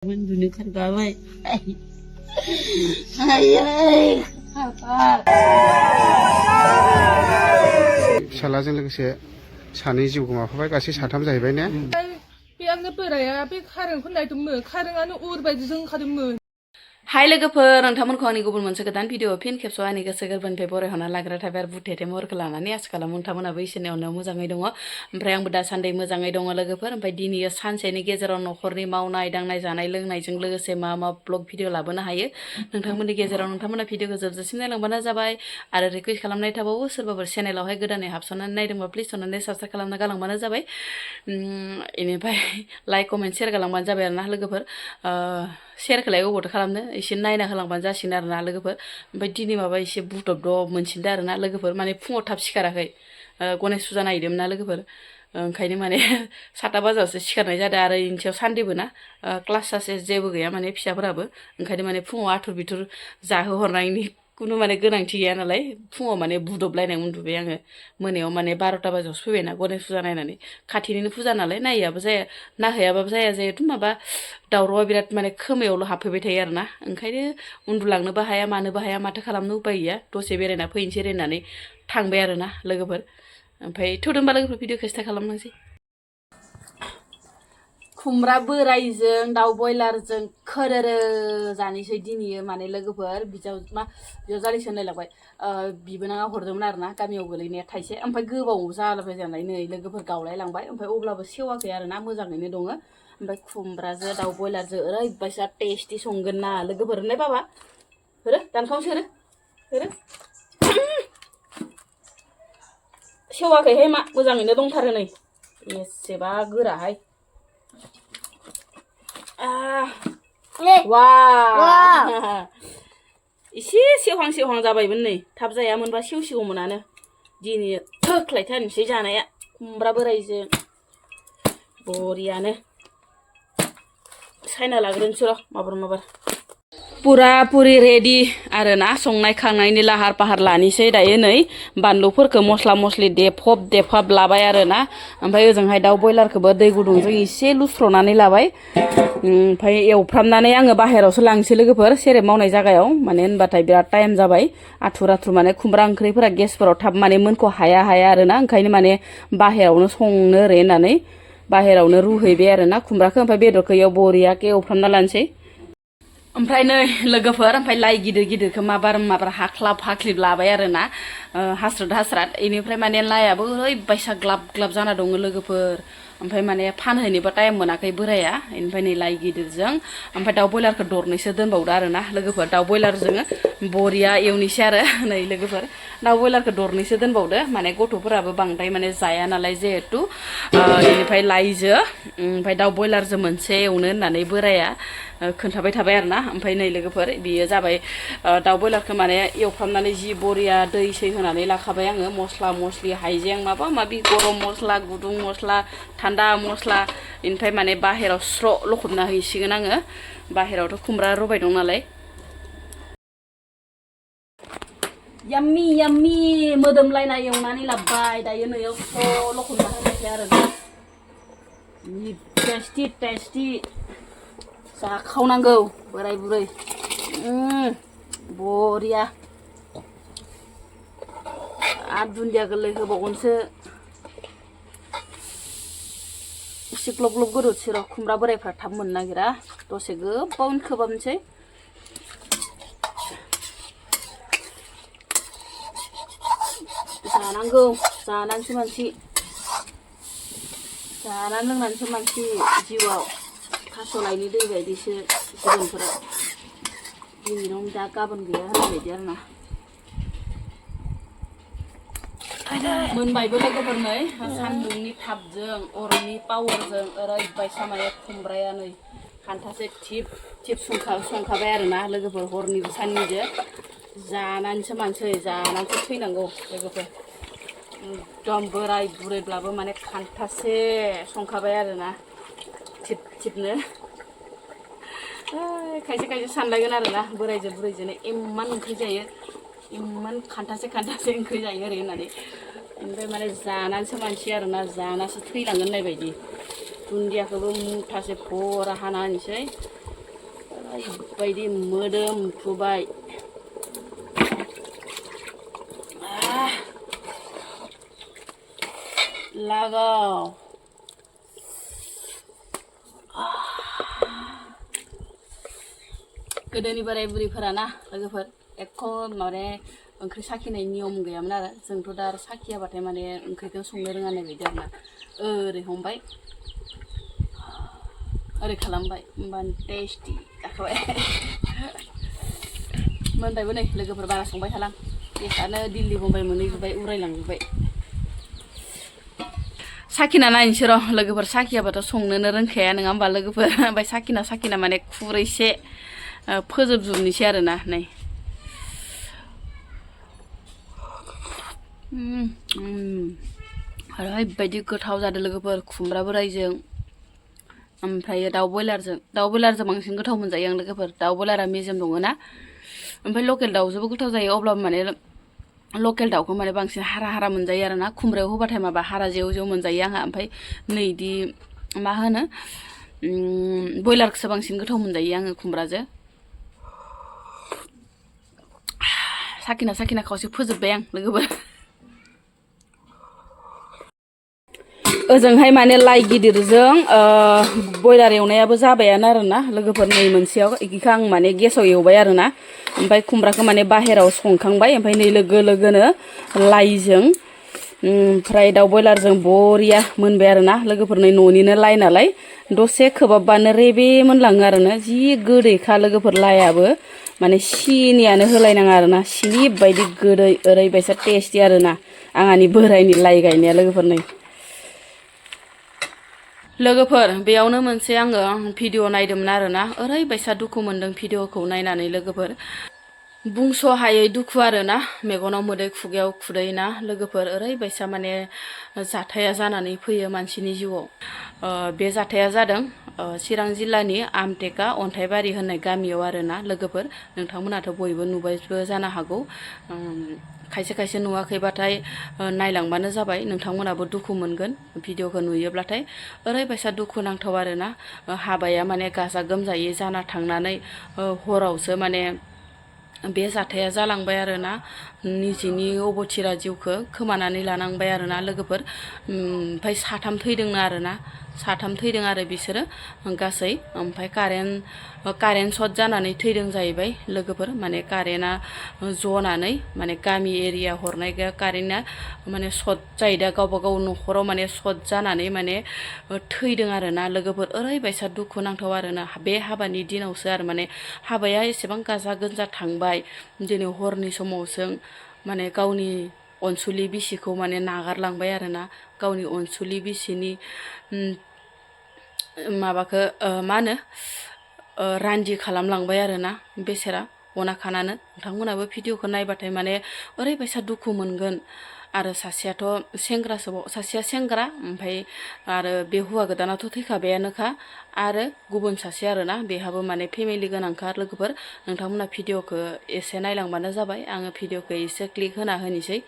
Udah kergawe. फिसालाजों लोगोसे सानै जिउ गोमाफाबाय गासै साथाम जाहैबाय ने बे आंनो बोराया बे खारेंखौ नायदोंमोन खारेंआनो उरबायदि जोंखादोंमोन हाय लोगोफोर नोंथांमोनखौ आंनि गुबुन मोनसे गोदान भिडिअ फिन खेबस' आंनि गोसो गोरबोनिफ्राय बरायहरना लाग्रा थाबाय आरो बुथेथे महरखौ लानानै आसा खालामो नोंथांमोनाबो इसोरनि अननायाव मोजाङै दङ ओमफ्राय आंबो दासान्दि मोजाङै दङ लोगोफोर ओमफ्राय दिनै सानसेनि गेजेराव न'खरनि मावनाय दांनाय जानाय लोंनायजों लोगोसे मा ब्लग भिडिअ लाबोनो हायो नोंथांमोननि गेजेराव नोंथांमोना भिडिअखौ जोबजासिम नायलांबानो जाबाय आरो रिकुवेस्ट खालामनाय थाबावो सोरबाफोर चेनेलावहाय गोदानै हाबसननानै नायदोंबा प्लिज अननानै साबसक्राइब खालामना गालांबानो जाबाय बेनिफ्राय लाइक कमेन्ट शेयार गालांबानो जाबाय आरोना लोगोफोर शेयारखौलाय अबावथो खालामनो एसे नायना होलांबानो जासिगोन आरोना लोगोफोर ओमफ्राय दिनै माबा एसे बुदब मोनसिनदों आरोना लोगोफोर माने फुङाव थाब सिखाराखै गणेश फुजा नायदोंमोन ना लोगोफोर ओंखायनो माने 7टा बाजायावसो सिखारनाय जादों आरो इनि सायाव सानदेबो ना क्लास सासे जेबो गैया माने फिसाफोराबो ओंखायनो माने फुङाव आथुर बिथुर जाहोहरनायनि कुनु माने गोनांथि गैया नालाय फुङाव माने बुदबलायनाय उन्दुबाय आङो मोनायाव माने 12टा बाजायावसो फैबायना गणेश फुजा नायनानै खाथिनिनो फुजा नालाय नायैयाबो जाया नायहैयाबाबो जाया जिहेथु माबा दावरावआ बिराद माने खोमायावल' हाबफैबाय थायो आरोना ओंखायनो उन्दुलांनोबो हाया मानोबो हाया माथो खालामनो उपाय गैया दसे बेरायना फैनोसै होननानै थांबाय आरोना लोगोफोर ओमफ्राय थौदोंबा लोगोफोर भिडिअखौ स्टार्ट खालामनोसै खुमब्रा बोरायजों दाउ बयलारजों खोरोरो जानोसै दिनै माने लोगोफोर बिजावजालिसो होनलायलांबाय बिबोनाङा हरदोंमोन आरोना गामियाव गोलैनाया थाइसे ओमफ्राय गोबाव जालाबाय जानाय नै लोगोफोर गावलायलांबाय ओमफ्राय अब्लाबो सेवाखै आरोना मोजाङैनो दङ ओमफ्राय खुमब्राजों दाउ बयलारजों ओरैबायसा टेस्टि संगोन ना लोगोफोर होनलाय बाबा होरो दानखावनोसो होरो सेवाखैहाय मा मोजाङैनो दंथारो नै एसेबा गोराहाय एसे सेवहां जाबायमोन नै थाब जायामोनबा सेवसिगौमोनानो दिनै थोख्लायथारनोसै जानाया खुमब्रा बोरायजों बरियानो सायना लाग्रोनोसै र' माबार पुरा पुरि रेडि आरोना संनाय खांनायनि लाहार फाहार लानोसै दायो नै बानलुफोरखौ मस्ला मस्लि देफाब लाबाय आरोना ओमफ्राय ओजोंहाय दाउ बयलारखौबो दै गुदुंजों एसे लुस्र'नानै लाबाय ओमफ्राय एवफ्रामनानै आङो बाहेरावसो लांसै लोगोफोर सेरेब मावनाय जायगायाव माने होनबाथाय बिराद टाइम जाबाय आथुर माने खुमब्रा ओंख्रिफोरा गेसफोराव थाब माने मोनखौ हाया आरोना ओंखायनो माने बाहेरावनो संनो ओरै होननानै बाहेरावनो रुहैबाय आरोना खुमब्राखौ ओमफ्राय बेदरखौ इयाव बरियाके एवफ्रामना लानोसै ओमफ्राय नै लोगोफोर ओमफ्राय लाइ गिदिरखौ माबार हाख्लिब लाबाय आरोना हास्राद इनिफ्राय माने लाइआबो ओरैबायसा ग्लाब जाना दङ लोगोफोर ओमफ्राय माने फानहैनोबो टाइम मोनाखै बोराया इनिफ्राय नै लाइ गिदिरजों ओमफ्राय दाउ बयलारखौ दरनैसो दोनबावदो आरोना लोगोफोर दाउ बयलारजों बरिया एवनोसै आरो नै लोगोफोर दाउ बयलारखौ दरनैसो दोनबावदो माने गथ'फोराबो बांद्राय माने जाया नालाय जिहेथु इनिफ्राय लाइजों ओमफ्राय दाउ बयलारजों मोनसे एवनो होननानै बोराया खोन्थाबाय थाबाय आरोना ओमफ्राय नै लोगोफोर बियो जाबाय दाउ बयलारखौ माने एवफ्रामनानै जि बरिया दै सै होनानै लाखाबाय आङो मस्ला मस्लि हाइजें माबा माबि गरम मस्ला गुदुं मस्ला थान्दा मस्ला इनिफ्राय माने बाहेराव स्र' लखबना हैसिगोन आङो बाहेरावथ' खुमब्रा रुबाय दं नालाय याम्मी मोदोमलायना एवनानै लाबबाय दायो नैयाव स्र' लखबना होनोसै आरोना टेस्टि जाखावनांगौ बोराय बुरै बरिया आरो दुन्दिया गोरलै होबावगोनसो एसे ग्लब गोदौसै र' खुमब्रा बोरायफ्रा थाब मोननो नागिरा दसे गोबावनो खोबहाबनोसै जानांगौ जानानैसो मानसि जिउआव थास'नायनि दै बायदिसो जिबनफोरा दिनै दं दा गाबोन गैया होननाय बायदि आरोना मोनबायबो लोगोफोर नै सान्दुंनि थापजों अरनि पावारजों ओरैबायसा माने खुमब्राया नै खान्थासे थिप संखाबाय आरोना लोगोफोर हरनिबो साननिजों जानानैसो थैनांगौ लोगोफोर एकदम बोराय बुरैब्लाबो माने खान्थासे संखाबाय आरोना थिपनो खायसे सानलायगोन आरोना बोरायजों बुरैजोंनो इमान ओंख्रि जायो इमान खान्थासे ओंख्रि जायो ओरै होननानै ओमफ्राय माने जानानैसो मानसि आरोना जानासो थैलांगोन होननाय बायदि दुन्दियाखौबो मुथासे भरा हाना होनोसै ओरैबायदि मोदोमफ्रुबाय लागाव गोदोनि बोराय बुरैफोरा ना लोगोफोर एख' माने ओंख्रि साखिनाय नियम गैयामोन आरो जोंथ' दा साखियाबाथाय माने ओंख्रिखौ संनो रोङा होननाय बायदि आरोना ओरै हमबाय ओरै खालामबाय होमबानो टेस्टि जाखाबाय मोनबायबो नै लोगोफोर बारा संबाय थालां गेसानो दिल्ली बम्बाइ मोनहैजोब्बाय उरायलांजोब्बाय साखिना नायनोसै र' लोगोफोर साखियाबाथ' संनोनो रोंखाया नङा होमबा लोगोफोर ओमफ्राय साखिना माने खुरैसे फोजोबजोबनोसै आरोना नै ओरैबायदि गोथाव जादों लोगोफोर खुमब्रा बोरायजों ओमफ्राय दाउ बयलारजों बांसिन गोथाव मोनजायो आं लोगोफोर दाउ बयलारा मेजेम दङ ना ओमफ्राय लकेल दाउजोंबो गोथाव जायो अब्लाबो माने लकेल दाउखौ माने बांसिन हारा मोनजायो आरोना खुमब्रायाव होबाथाय माबा हारा जेव मोनजायो आंहा ओमफ्राय नैदि मा होनो बयलारखौसो बांसिन गोथाव मोनजायो आङो खुमब्राजों साखिना खावसे फोजोब्बाय आं लोगोफोर ओजोंहाय माने लाइ गिदिरजों बयलार एवनायाबो जाबायानो आरोना लोगोफोर नै मोनसेयाव इखौ आं माने गेसाव एवबाय आरोना ओमफ्राय खुमब्राखौ माने बाहेराव संखांबाय ओमफ्राय नै लोगोनो लाइजों ओमफ्राय दाउ बयलारजों बरिया मोनबाय आरोना लोगोफोर नै न'निनो लाइ नालाय दसे खोबाबबानो रेबे मोनलाङो आरोना जि गोदैखा लोगोफोर लाइआबो माने सिनियानो होलायनाङा आरोना सिलिप बायदि गोदै ओरैबायसा टेस्टि आरोना आंहानि बोरायनि लाइ गायनाया लोगोफोर बेयावनो मोनसे आङो भिडिअ नायदोंमोन आरोना ओरैबायसा दुखु मोनदों भिडिअखौ नायनानै लोगोफोर बुंस' हायै दुखु आरोना मेगनाव मोदै खुगायाव खुदै ना लोगोफोर ओरैबायसा माने जाथाया जानानै फैयो मानसिनि जिउआव बे जाथाया जादों चिरां जिल्लानि आमटेका अन्थाइबारि होननाय गामियाव आरोना लोगोफोर नोंथांमोनाथ' बयबो नुबायबो जानो हागौ खायसे नुवाखैबाथाय नायलांबानो जाबाय नोंथांमोनाबो दुखु मोनगोन भिडिअखौ नुयोब्लाथाय ओरैबायसा दुखु नांथाव आरोना हाबाया माने गाजा गोमजायै जाना थांनानै हरावसो माने बे जाथाया जालांबाय आरोना निजिनि अबथिरा जिउखौ खोमानानै लानांबाय आरोना लोगोफोर ओमफ्राय साथाम थैदों आरो बिसोरो गासै ओमफ्राय कारेन्ट सर्ट जानानै थैदों जाहैबाय लोगोफोर माने कारेन्टआ जनानै माने गामि एरिया हरनाय कारेन्टआ माने सर्ट जायो दा गावबा गाव न'खराव माने सर्ट जानानै माने थैदों आरोना लोगोफोर ओरैबायसा दुखु नांथाव आरोना बे हाबानि दिनावसो आरो माने हाबाया एसेबां गाजा गोमजा थांबाय दिनै हरनि समावसो माने गावनि अनसुलि बिसिखौ माने नागारलांबाय आरोना गावनि अनसुलि बिसिनि माबाखौ मा होनो रान्दि खालामलांबाय आरोना बेसेरा अना खानानो नोंथांमोनाबो भिडिअखौ नायबाथाय माने ओरैबायसा दुखु मोनगोन आरो सासेया सेंग्रा ओमफ्राय आरो बे हौवा गोदानाथ' थैखाबायानोखा आरो गुबुन सासे आरोना बेहाबो माने फेमिलि गोनांखा लोगोफोर नोंथांमोना भिडिअखौ एसे नायलांबानो जाबाय आङो भिडिअखौ एसे क्लिक होना होनोसै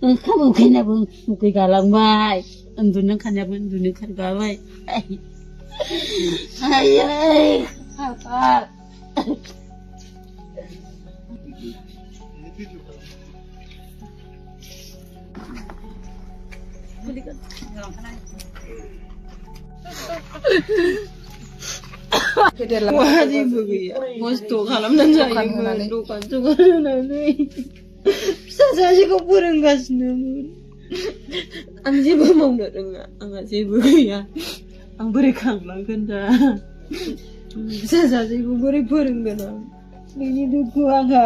ओंखाम उखैनायाबो उखै गालांबाय उन्दुनो ओंखारनायाबो उन्दुनो ओंखारगाबाय आयै खाफाल जेबो गैया खस्थ' खालामनानै जायोमोन दखान होनानै फिसा सासेखौ फोरोंगासिनोमोन आं जेबो मावनो रोङा आंहा जेबो गैया आं बोरै खांलांगोन दा फिसा सासेखौ बोरै फोरोंगोन आं बेनि दुखु आंहा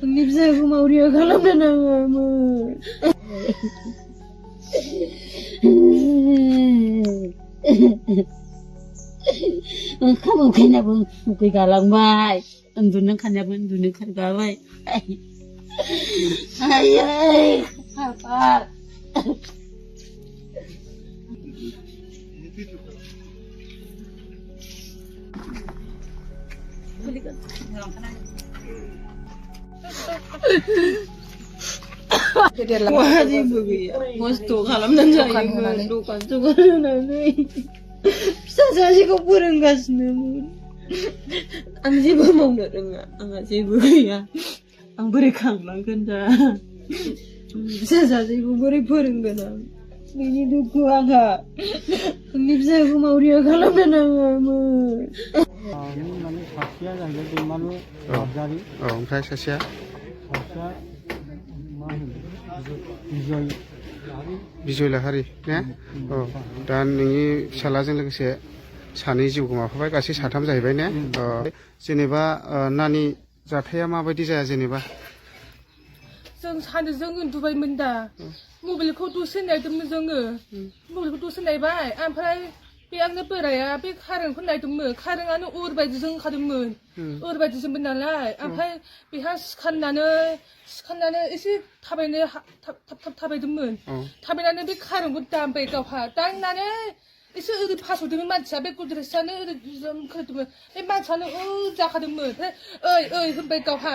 आंनि फिसाखौ मावरिया खालामनो नाङामोन ओंखाम उखैनाबो उखै गालांबाय उन्दुनो ओंखारनायाबो उन्दुनो ओंखारगाबाय आयै खाफाल wah जेबो गैया खस्थ' खालामनानै जायोमोन दखान सखान होनानै फिसा सासेखौ फोरोंगासिनोमोन आं जेबो मावनो रोङा आंहा जेबो गैया आं बोरै खांलांगोन दा फिसा सासेखौ बोरै फोरोंगोन आं बेनि दुखु आंहा आंनि फिसाखौ मावरिया खालामनो नाङामोन माने सासेया जाहैबाय दैमालु नार्जारि ओमफ्राय सासेया सासेया मा होनो बिजय लाहारि ने दा नोंनि फिसालाजों लोगोसे सानै जिउ गोमाफाबाय गासै साथाम जाहैबाय ने जेनेबा नानि जाथाया माबायदि जाया जेनेबा जों सानैजों उन्दुबायमोन दा मबाइलखौ दसे नायदोंमोन जोङो मबाइलखौ दसे नायबाय ओमफ्राय बे आंनो बोराया बे खारेनखौ नायदोंमोन खारेनानो अर बायदिजों ओंखारदोंमोन अर बायदिजोंमोन नालाय ओमफ्राय बेहा सिखारनानै एसे थाबायनो थाब थाबायदोंमोन थाबायनानै बे खारेनखौ दांबाय गावहा दांनानै एसे ओरै फास'दोंमोन मानसिया बे गद्रेजआनो ओरै खोदोंमोन बे मानसियानो जाखादोंमोन ओमफ्राय ओइ होनबाय गावहा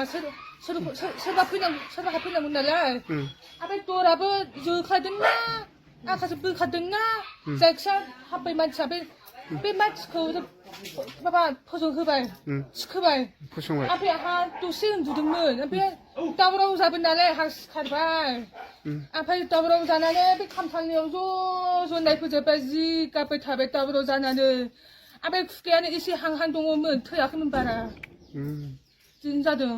सोरबा फैनांगौ नालाय ओमफ्राय दराबो जोखादोंना आखासो बोखादोंना जायखिया हाब्बाय मानसिया बे मानसिखौ माबा फोजोंहोबाय सिखोबाय ओमफ्राय आंहा दसे उन्दुदोंमोन ओमफ्राय दावराव जाबाय नालाय आंहा सिखारबाय ओमफ्राय दावराव जानानै बे खामसालियाव ज' नायफोजोबबाय जि गाबबाय थाबाय दावराव जानानै ओमफ्राय खुगायानो एसे हां दङमोन थैयाखैमोन बारा बिदिनो जादों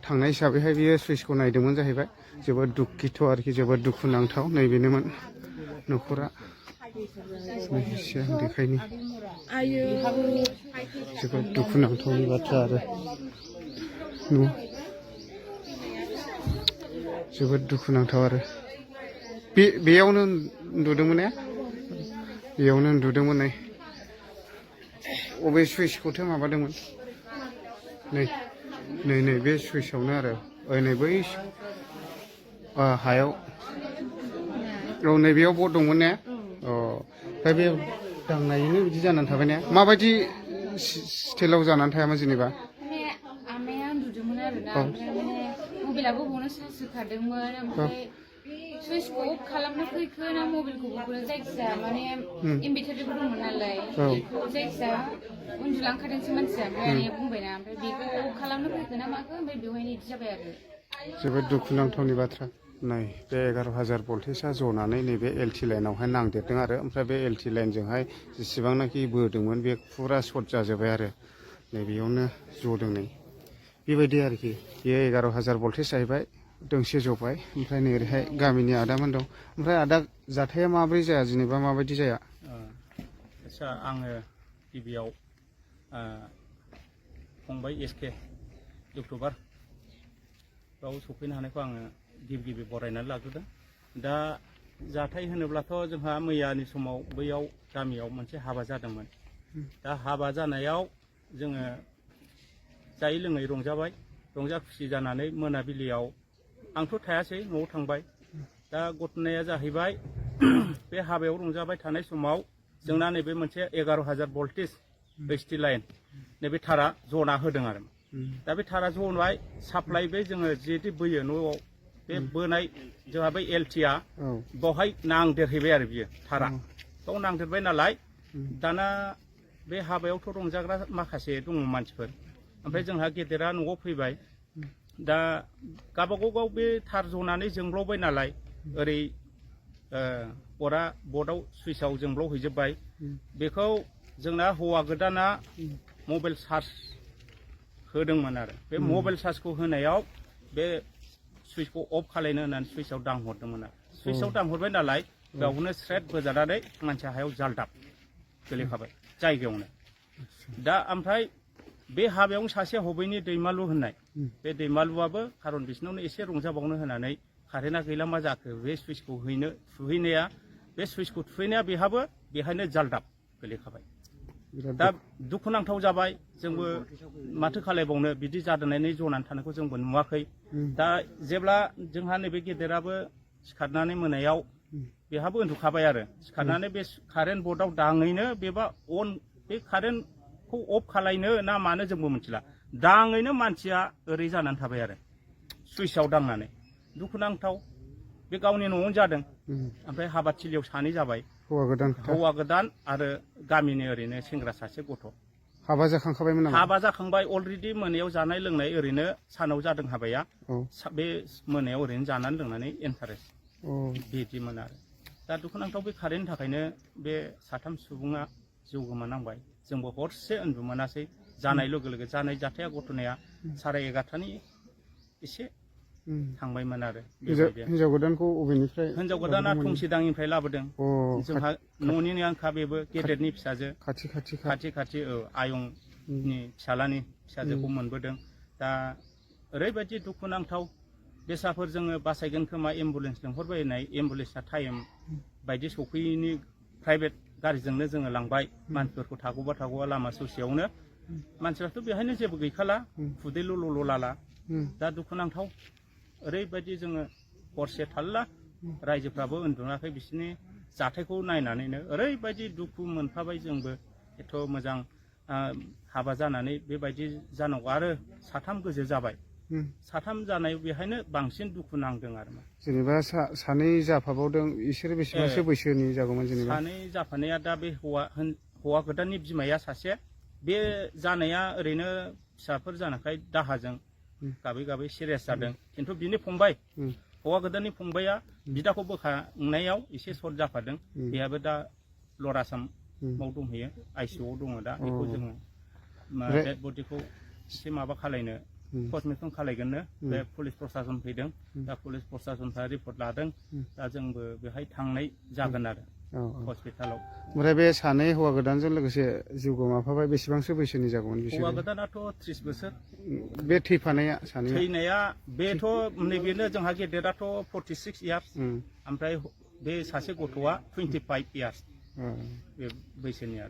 थांनाय हिसाबैहाय बियो सुइसखौ नायदोंमोन जाहैबाय जोबोद दुखिथ' आरोखि जोबोद दुखुनांथाव नैबेनोमोन न'खरा देखायनि जोबोद दुखुनांथावनि बाथ्रा आरो जोबोद दुखुनांथाव आरो बेयावनो उन्दुदोंमोन ने बेयावनो उन्दुदोंमोन नै अबे सुइसखौथो माबादोंमोन नै बे सुइसआवनो आरो नै बै हायाव नैबेयाव बर्ड दंमोन ने ओमफ्राय बे दांनायनो बिदि जानानै थाबाय ने माबायदि स्टाइलाव जानानै थायामोन जेनेबा आमाया उन्दुदोंमोन आरोना ओमफ्राय माने मबाइलाबो बावनो चार्ज होखादोंमोन ओमफ्राय सुइचखौ अफ खालामनो फैखो ना मबाइलखौबो जायखिजाया माने इनभार्टारबो दंमोन नालाय जायखिजाया उन्दुलांखादोंसो मानसिया ओमफ्राय आनैया बुंबायना ओमफ्राय बेखौ अफ खालामनो फैखो ना माखो ओमफ्राय बेवहायनो बिदि जाबाय आरो जोबोद दुखुनांथावनि बाथ्रा नै बे 11,000 भल्टेजआ जनानै नैबे एलटि लाइनावहाय नांदेरदों आरो ओमफ्राय बे एलटि लाइनजोंहाय जेसेबांनाखि बोदोंमोन बे फुरा सर्ट जाजोब्बाय आरो नैबेयावनो जदों नै बेबायदि आरोखि बेयो 11,000 भल्टेज जाहैबाय दोंसे जबाय ओमफ्राय नै ओरैहाय गामिनि आदामोन दं ओमफ्राय आदा जाथाया माब्रै जाया जेनेबा माबायदि जाया आदसा आङो गिबियाव फंबाय एसके अक्ट'बर बाव सफैनो हानायखौ आङो गिबि बरायनानै लाग्रोदों दा जाथाय होनोब्लाथ' जोंहा मैयानि समाव बैयाव गामियाव मोनसे हाबा जादोंमोन दा हाबा जानायाव जोङो जायै लोङै रंजाबाय रंजा खुसि जानानै मोनाबिलियाव आंथ' थायासै न'आव थांबाय दा घटनाया जाहैबाय बे हाबायाव रंजाबाय थानाय समाव जोंना नैबे मोनसे 11,000 भल्टेज एसटि लाइन नैबे थारा जना होदों आरो दा बे थारा जनाय साप्लाइ बे जोङो जिहेतु बोयो न'आव बे बोनाय जोंहा बै एलटिआ बावहाय नांदेरहैबाय आरो बियो थारा बाव नांदेरबाय नालाय दाना बे हाबायावथ' रंजाग्रा माखासे दङ मानसिफोर ओमफ्राय जोंहा गेदेरा न'आव फैबाय दा गावबागाव बे थार जनानै जोंब्लावबाय नालाय ओरै अरा बर्डआव सुइचआव जोंब्लावहैजोब्बाय बेखौ जोंना हौवा गोदाना मबाइल चार्ज होदोंमोन आरो बे मबाइल चार्जखौ होनायाव बे सुइचखौ अफ खालायनो होननानै सुइचआव दांहरदोंमोन आरो सुइचआव दांहरबाय नालाय गावनो स्रेट बोजानानै मानसिया हायाव जालदाब गोलैखाबाय जायगायावनो दा ओमफ्राय बे हाबायावनो सासे हबैनि दैमालु होननाय बे दैमालुआबो खारन बिसिनावनो एसे रंजाबावनो होनानै कारेन्टआ गैला मा जाखो बे सुइचखौ थुहैनाया बे सुइचखौ थुहैनाया बेहाबो बेहायनो जालदाब गोलैखाबाय दा दुखुनांथाव जाबाय जोंबो माथो खालायबावनो बिदि जादोंनानै जनानै थानायखौ जोंबो नुवाखै दा जेब्ला जोंहा नैबे गेदेराबो सिखारनानै मोनायाव बेहाबो उन्दुखाबाय आरो सिखारनानै बे कारेन्ट बर्डआव दाङैनो बेबा बे कारेन्टखौ अफ खालायनो ना मानो जोंबो मिथिला दाङैनो मानसिया ओरै जानानै थाबाय आरो सुइचआव दांनानै दुखुनांथाव बे गावनि न'आवनो जादों ओमफ्राय हाबाथिलियाव सानै जाबाय हौवा गोदान आरो गामिनि ओरैनो सेंग्रा सासे गथ' हाबा जाखांखाबायमोन नामा हाबा जाखांबाय अलरेडि मोनायाव जानाय लोंनाय ओरैनो सानाव जादों हाबाया बे मोनायाव ओरैनो जानानै लोंनानै इन्टारेस्ट बिदिमोन आरो दा दुखुनांथाव बे कारेन्टनि थाखायनो बे साथाम सुबुङा जिउ गोमानांबाय जोंबो हरसे उन्दु मोनासै जानाय लोगो लोगो जानाय जाथाया घटनाया 11:30 एसे थांबायमोन आरो हिनजाव गोदानखौ अबेनिफ्राय हिनजाव गोदाना थंसिदांनिफ्राय लाबोदों जोंहा न'निनो आंखा बेबो गेदेरनि फिसाजो खाथि आयंनि फिसालानि फिसाजोखौ मोनबोदों दा ओरैबायदि दुखुनांथाव बेसाफोर जोङो बासायगोन खोमा एम्बुलेन्स लिंहरबायनाय एम्बुलेन्सआ टाइम बायदि सफैयैनि प्राइभेट गारिजोंनो जोङो लांबाय मानसिफोरखौ थागौबा लामा ससेयावनो मानसिफ्राथ' बेहायनो जेबो गैखाला खुदैल' लाला दा दुखुनांथाव ओरैबायदि जोङो हरसे थाल्ला रायजोफ्राबो उन्दुनाखै बिसोरनि जाथायखौ नायनानैनो ओरैबायदि दुखु मोनफाबाय जोंबो एथ' मोजां हाबा जानानै बेबायदि जानांगौ आरो साथाम गोजो जाबाय साथाम जानाय बेहायनो बांसिन दुखु नांदों आरो जेनेबा सानै जाफाबावदों इसोर बेसेबांसो बैसोनि जागौमोन जेनेबा सानै जाफानाया दा बे हौवा गोदाननि बिमाया सासे बे जानाया ओरैनो फिसाफोर जानायखाय दाहाजों गाबै सिरियास जादों खिन्थु बिनि फंबाय हौवा गोदाननि फंबाया बिदाखौ बोखांनायाव एसे सर्ट जाफादों बेहाबो दा लर आसामाव दंहैयो ICUआव दङ दा बेखौ जोङो डेड बडिखौ एसे माबा खालायनो पस्टमर्टम खालायगोननो बे पुलिस प्रसासन फैदों दा पुलिस प्रसासनफ्रा रिपर्ट लादों दा जोंबो बेहाय थांनाय जागोन आरो हस्पिटालाव ओमफ्राय बे सानै हौवा गोदानजों लोगोसे जिउ गोमाफाबाय बेसेबांसो बैसोनि जागौमोन बिसोर हौवा गोदानाथ' 30 बोसोर बे थैफानाया सानै थैनाया बेथ' नैबेनो जोंहा गेदेराथ' 46 इयार्स ओमफ्राय बे सासे गथ'आ 25 इयार्स बे बैसोनि आरो